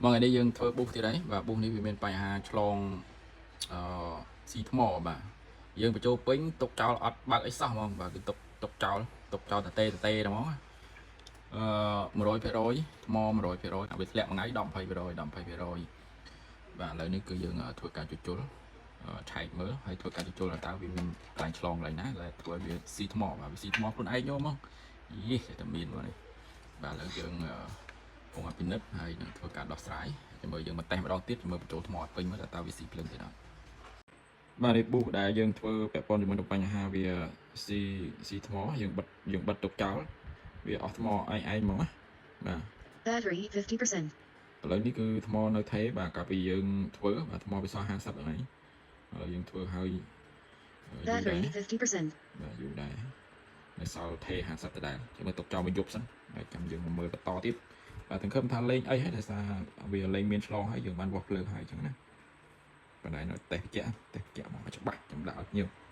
មកថ្ងៃនេះយើងធ្វើ boost ទៀតហើយបាទ boost នេះវាមានបញ្ហាឆ្លងអឺស៊ីថ្មបាទយើងបញ្ចូលពេញទុកចោលអត់បើកអីសោះហ្មងបាទគឺទុកទុកចោលទុកចោលតេតេហ្មងអឺ100%ថ្ម100%អាវាធ្លាក់មួយថ្ងៃ10 20% 10 20%បាទឥឡូវនេះគឺយើងធ្វើការជួសជុលឆែកមើលហើយធ្វើការជួសជុលតើវាមានកន្លែងឆ្លងកន្លែងណាដែលធ្វើឲ្យវាស៊ីថ្មបាទវាស៊ីថ្មខ្លួនឯងយកហ្មងយីតែមានមកនេះបាទឥឡូវយើង កំពុងពិនិត្យហើយនឹងធ្វើការដោះស្រាយចាំមើលយើងមកតេស្តម្ដងទៀតចាំមើលបញ្ចូលថ្មឲ្យពេញមើលតើវាស៊ីភ្លើងទៀតអត់បាទនេះ boost ដែលយើងធ្វើពាក់ព័ន្ធជាមួយនឹងបញ្ហាវាស៊ីស៊ីថ្មយើងបិទយើងបិទទុកចោលវាអស់ថ្មឯងឯងហ្មងណាបាទ Battery 50%. ឥឡូវនេះគឺថ្មនៅថេបាទកាលពីយើងធ្វើបាទថ្មវាសល់50ហ្នឹងឯងឥឡូវយើងធ្វើហើយយូរដែរ Battery 50%. បាទយូរដែរនៅសល់ថេ50ដដែលចាំមើលទុកចោលមួយយប់សិនហើយចាំយើងមកមើលបន្តទៀតបាទសង្ឃឹមថាលេងអីហើយដោយសារវាលេងមានឆ្លងហើយយើងបានវាស់ភ្លើងហើយអញ្ចឹងណាប៉ុន្តែនៅតេស្តជាក់តេស្តជាក់មកច្បាស់ចាំដាក់ឲ្យភ្ញៀវ។